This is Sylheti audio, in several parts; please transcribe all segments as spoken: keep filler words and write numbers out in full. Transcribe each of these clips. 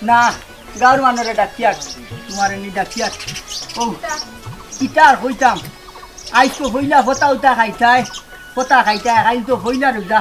না, গাঁওর মানষরে ডাকিয়া, তুমারে নি ডাকিয়া। ও, কিতা আর কইতাম, আইজ তো পয়লা ফতা উতা খাইতায়, ফতা খাইতায়, কাইল তো পয়লা রোজা,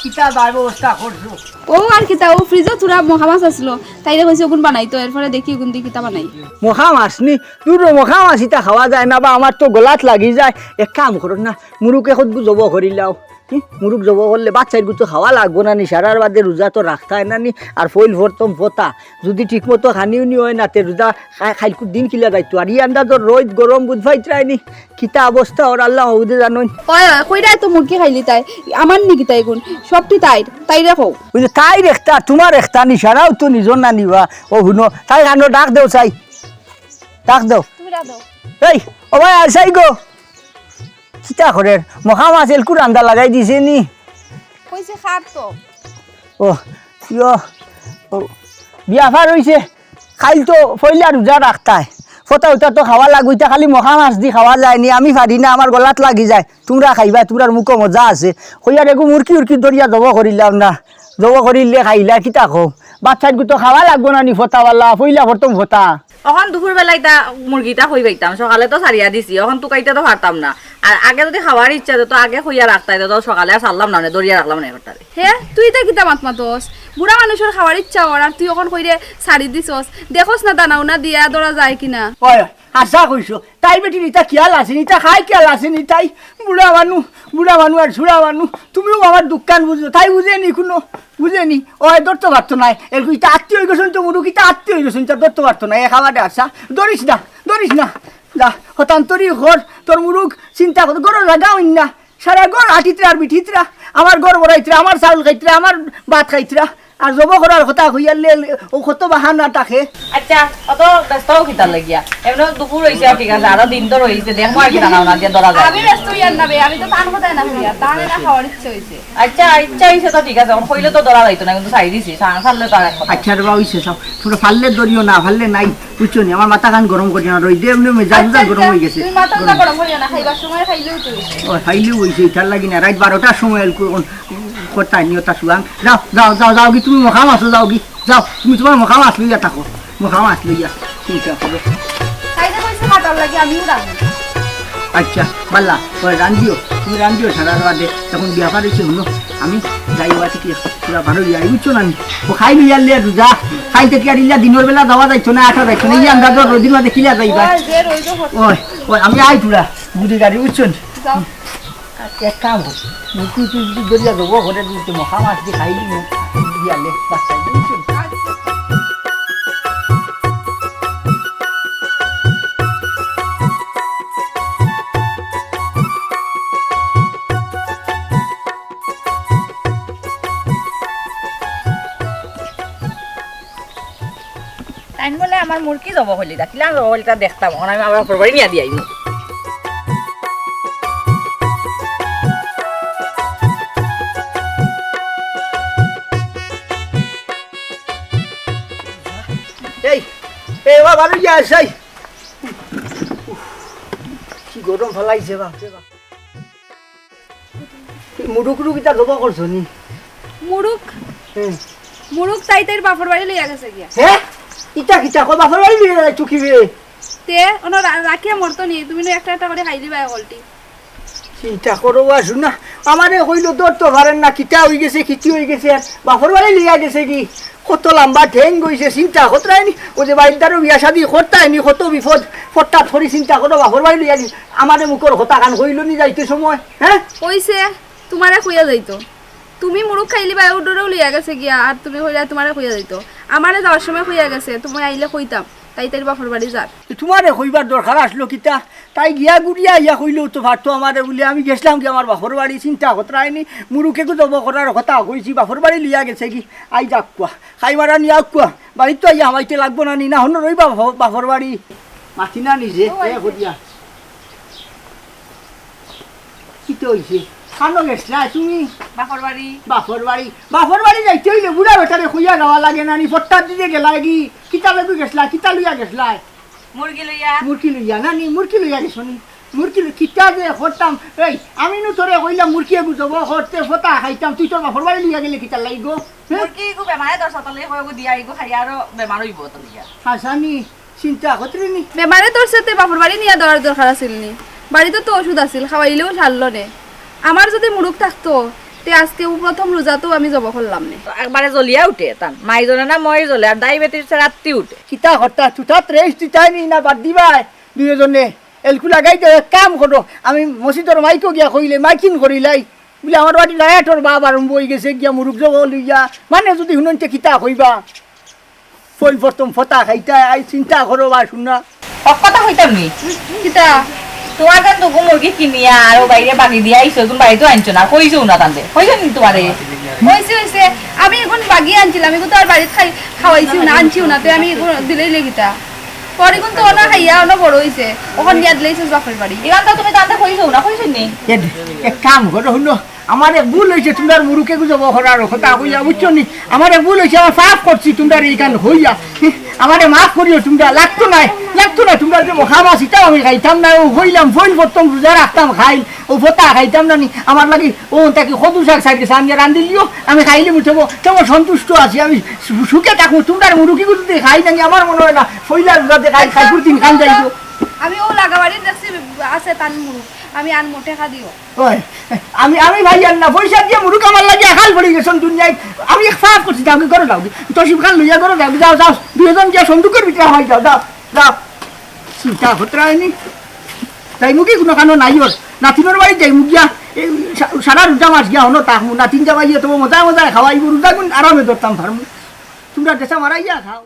কিতা বায় ব্যবস্থা করছো? ও আর কিতা, ও ফ্রিজো থুড়া মখা মাছ আছলো, তাইরে কইছি অগুন বানাইতো, এরপরে দেখি অগুন দি কিতা বানাই। মখা মাছ নি? দুরো, মখা মাছ ইতা খাওয়া যায় না বা, আমার তো গলাত লাগি যায়। এক কাম করো না, মুরুগ একগু জবো করিলাও। হি, মুরুগ জবো করলে বাচ্চাইরগুতো খাওয়া লাগবো না নি, সারার বাদে রোজা তো রাখতায় না নি, আর পয়লা ফরতম ফতা, যুদি ঠিক মতো খানি উনি অয় না, তে রোজা খা-, কাইলকুর দিন কিলা যাইতো। আর ই আন্দাজর রইদ গরম বুঝ পাইতরায় নি, কিতা অবস্থা অর আল্লা মাবুদে জানইন। অয়, অয়, কইরায় তো মুরগি খাইলিতায়, আমার নি কিতা ইগুন, সবটি তাইর, তাইরে কও। ওই যে তাইর একটা, তুমার একটা, নিশারাও তো নিজর না নিবা। ও হুনো, তাই কানো ডাক দেও চাই, ডাক দেও। তুমি ডাক দেও। এই, ও ভাই, আইছাই গো। কিতা করের? মখা মাছ এলকু রান্দা লাগাই দিছে নি? কইছে খার তো। ও, ইয়ো, ও, বিয়াফার অইছে। কাইল তো পয়লা রোজা রাখতায়। ফতা উতা তো খাওয়া লাগবো, ইতা খালি মখা মাছ দি খাওয়া যায় নি। আমি পারি না, আমার গলাত লাগি যায়। তুমরা খাইবায়, তুমরার মুখো মজা আছে। কইয়ার এগু মুরগি উরগি ধরিয়া জবো করিলাও না। জবো করিলে খাইলা, কিতা কও? বাচ্চাইরগুতো খাওয়া লাগবো না নি ফতাবালা, পয়লা ফরতম ফতা। অখন দুপুর বেলা ইতা মুরগিটা কই পাইতাম, সকালে তো ছাড়িয়া দিছি, অখন তুকাইতে তো পারতাম না। আর আগে যুদি খাওয়ার ইচ্ছা তো আগে কইয়া রাখতায়, তো সকালে আর ছাড়লাম না, মানে ধরিয়া রাখলাম না এবারটারে। হে, তুই ইতা কিতা মাত মাতস? বুড়া মানুষর খাওয়ার ইচ্ছা অর, আর তুই অখন কইরে ছাড়ি দিছস। দেখস না দানা উনা দিয়া ধরা যায় কিনা? অয়, হাছা কইছো। তাই বেটির ইতা খিয়াল আছে নি, ইতা খাই খিয়াল আছে নি, তাই বুড়া মানু, বুড়া মানু আর ছুড়া মানু। তুমিও আমার দুঃখখান বুঝো, তাই বুঝে নি কুনু। বুঝে নি? অয়, ধরতো পারতো নায়। এরকু ইতা আত্তি অইগেছইন তো মুরুগ, ইতা আত্তি অইগেছইন, ইতা ধরতো পারতো নায়। এ খাওয়াটা আসা। ধরিস না, ধরিস না। যা, হতান্তরি ঘর, তোর মুরুগ চিন্তা কর, ঘরো জাগা অইন না। সারা ঘর আটিতরা আর বিটিতরা, আমার ঘর বড়াইতরা, আমার চাউল খাইতরা, আমার ভাত খাইতরা। আর জবো করার কথা কইয়ার লে, ও কত বাহানা থাকে। আচ্ছা, অত ব্যস্ত অও কিতার লাগিয়া? এমনে দুপুর অইছে, ঠিক আছে, আরো দিন তো রইছে, দেখমু আর কিতা খাওনা দিয়া ধরা যায়। আমি ব্যস্ত অইয়ার না বে, আমি তো তান কথায় না কইয়ার, তান এটা খাওয়ার ইচ্ছা অইছে। আচ্ছা, ইচ্ছা অইছে তো ঠিক আছে, অখন কইলে তো ধরা যাইতো না, কিন্তু ছাড়ি দিছি, ছা-, ছাড়লে তো আর এক কথা। আচ্ছা রে বা, অইছে, ছাড়ো। তুমরা পারলে ধরিও, না পারলে নাই, বুঝছো নি? আমার মাথাখান গরম করিও না, রইদে এমনে মেজাজ আচ্ছা, মেজাজ গরম আচ্ছা, অইগেছে। তুমি মাথা গরম। গরম করিও না, খাইবার সময় খাইলেউ তো অইছে। ও, খাইলেউ অইছে, ইতার লাগি না, রাইত বারোটার সময় এলকু অখন করতায় নি অতা সুয়াং। যাও, যাও, যাও, যাওগি, তুমি মখা মাছো যাওগি, যাও, তুমি তুমার মখা মাছ লইয়া থাকো। মখা মাছ লইয়া চিন্তা করো। তাইরে কইছে কাটার লাগি, আমিও রাখবো। আচ্ছা, বালা, ওই রান্দিও, তুমি রান্দিও সারার বাদে, অখন বিয়াফার অইছে হুনো, আমি যাই ওয়া থাকি পুরা বারো লইয়া আই, বুঝছো না নি? ও খাই লইয়া লে রোজা, খাই থাকি আর ইলা দিনর বেলা যাওয়া যাইতো না, আটা যাইতো না, ই আন্দাজর রইদর মাঝে কিলা যাইবা? ওই যে রইদো হচ্ছে। ওই, ওই, আমি আই পুরা, বুড়ি গাড়ি, বুঝছো নি? যাও। এক কাম কর, মুরগি টুরগি ধরিয়া দেবো, ঘরে দিতে মখা মাছ দি খাই দিমু, দিয়ালে বাচ্চা দিমু। তাইন বলে আমার মুরগি জবো করিলিতা, কিলা জবো করিলিতা দেখতাম, অখন আমি আবার বাফর বাড়ি নিয়া দি আইমু। এই, এই বাবা, লইয়া আস, এই। কি গরম ফালাইছে বাপ রে বাপ। মুরুগ রুগ ইতা জবো করছো নি? মুরুগ? হুম। মুরুগ তাই তাইর বাফর বাড়ি লইয়া গেছে গিয়া। হে? ইতা কিতা কয়, বাফর বাড়ি লইয়া যাইতো কিবে? তে, অনো রা-, রাখিয়া মরতো নি, তুমি নু একটা একটা করি খাই দিবায় হকলটি। চিন্তা করো বা হুনা, আমারে কইলো ধরতো পারের না, কিতা অইগেছে, কিতি অইগেছে, বাফর বাড়ি লইয়া গেছে গি? কত লাম্বা ঠেং অইছে, চিন্তা করতায় নি, অউ যে বাইদ্দারও বিয়া শাদি করতায় নি, কত বিপদ, ফট্টাত করি চিন্তা করো, বাফর বাড়ি লইয়া গেছে। আমারে মুখর কথাখান কইলো নি যাইতে সময়, হে? কইছে, তুমারে কইয়া যাইতো। তুমি মুরুগ খাইলিবায়, অউ ডরেউ লইয়া গেছে গিয়া, আর তুমি কইলায় তুমারে কইয়া যাইতো। আমারে যাওয়ার সময় কইয়া গেছে, তুমি আইলে কইতাম, তাই তাইর বাফর বাড়ি যার। তুমারে কইবার দরকার আছলো কিতা? তাই গিয়া ঘুরিয়া আইয়া কইলেউ তো পারতো আমারে বুলে, আমি গেছলাম গি আমার বাফর বাড়ি, চিন্তা করতায় নি, মুরুগ এগু জবো করার কথা কইছি, বাফর বাড়ি লইয়া গেছে গি, আই যাউক্কা, খাই মারা নিয়াউক্কা, বাড়িত তো আইয়া হামাইতে লাগবো না নি, না হনো রইবা বাফ-, বাফর বাড়ি, মাতি না নিজে, ও, এ আইছে। করিয়া। কিতা অইছে? কানো গেছলায় তুমি? বাফর বাড়ি। বাফর বাড়ি? বাফর বাড়ি যাইতে অইলে বুড়া বেটারে কইয়া যাওয়া লাগে না নি? ফট্টার দিকে গেলায় গি? কিতা লাগি গেছলায়? কিতা লইয়া গেছলায়? মুরগি লইয়া। মুরগি লইয়া না নি? মুরগি লইয়া গেছো নি? মুরগি কিতা যে করতাম, এই, আমি নু তোরে কইলাম মুরগি এগু জবো করতে, ফতা খাইতাম, তুই তোর বাপর বাড়ি লইয়া গেলে কিতার লাগি গো? হ্যাঁ? মুরগি ইগু বেমারে ধরছে, তাহলে কয় ইগু দিয়া ইগু খাই আরো বেমার অইবো তো লইয়া। হাসানি, চিন্তা করতে নি। বেমারে ধরছে তে বাপর বাড়ি নিয়া দেওয়ার দরকার আছিল নি? বাড়িত তো ওষুধ আছিল, খাওয়াইলেও সারলো নে। আমার যদি মুরুগ থাকতো, তে আজকে প্রথম রোজাতেও আমি জবো করলাম নে। একবারে জ্বলিয়া উঠে তান, মাই জ্বলে না মই জ্বলে, আর ডায়াবেটিস রাত্তি উঠে। কিতা করতা, তুতাত রেস্ট দিতাই নি না বাদ দিবায় দুইজনে? এলকু লাগাই দে, এক কাম করো, আমি মসজিদর মাইকো গিয়া কইলে মাইকিং করিলাই, বুলে আমার বাড়ি ডায়াটর বাপ আরম্ভ অই গেছে গিয়া মুরুগ জবো লইয়া, মানে যদি হুনইন তে কিতা কইবা? ফইল ফরতম ফতা খাইতা, আই চিন্তা করো বা শুনা। হক কথা কইতাম নি? কিতা? তোমার কান তো মুরগি কিনিয়া আর ও বাইরে বাগি দিয়া আইছো, তুমি বাড়িতে আনছো না, কইছো না তানতে, কইছো নি তোমারে? হইছে, হইছে। আমি এখন বাগি আনছিলাম, এখন তো আর বাড়িত খাই খাওয়াইছি না, আনছিও না, তে আমি এখন দিলেই লেগিতা। পরে কিন্তু ওনা খাইয়া ওনা বড় হইছে, ওখান দিয়া দিলেই শেষ বাপের বাড়ি। ইমান তো তুমি তানতে কইছো না, কইছো নি? এ, এক কাম করো, হুনো, আমার এক ভুল হইছে, তোমরার মুরুকে গুজব করার কথা কইয়া, বুঝছো নি? আমার এক ভুল হইছে, আমার পাপ করছি তোমরার এইখান হইয়া। আমারে মাফ করিও তোমরা, লাগতো নাই, লাগতো না তোমরা যে মহামাসিটাও আমি খাইতাম না, ও হইলাম, ফইল ফরতম রোজা রাখতাম, খাইল, ও ফতা খাইতাম না নি, আমার লাগি ও তাকে কদু শাক সাইড গেছে, আমি রান্ধি লিও, আমি খাইলে মুঠেবো, তেমন সন্তুষ্ট আছি, আমি সু-, সুখে থাকবো। তোমরার মুরুকি গুজতে খাই না নি, আমার মনে হয় না, ফইলা রোজাতে খাই, খাইপুর দিন খান যাইবো। আমি ও লাগাবাড়ির দেখছি আছে তান মুরুখ, আমি আন মোটে খা দিও। ওই, আমি, আমি ভাই আর না, পয়সা দিয়া মুরুক আমার লাগি হাল পড়ি গেছন দুনিয়ায়। আমি এক পাপ করছি, যাও গি, ঘরো যাও গি। তসিফ খান লইয়া ঘরো যাও গি, যাও, যাও। দুইজন গিয়া সন্দুকর ভিতরে হামাই যাও, যাও, যাও। চিন্তা করতে হয়নি। যাইমু কি কোনো কানো নাই ওর। নাতিনর বাড়ি যাইমু গিয়া, এই সা-, সারা রোজা মাস গিয়া হনো থাকমু। নাতিন জামাইয়ে তো মজায় মজায় খাওয়াইবো, রোজা গুন আরামে ধরতাম পারমু। তোমরা দেশা মারাইয়া খাও।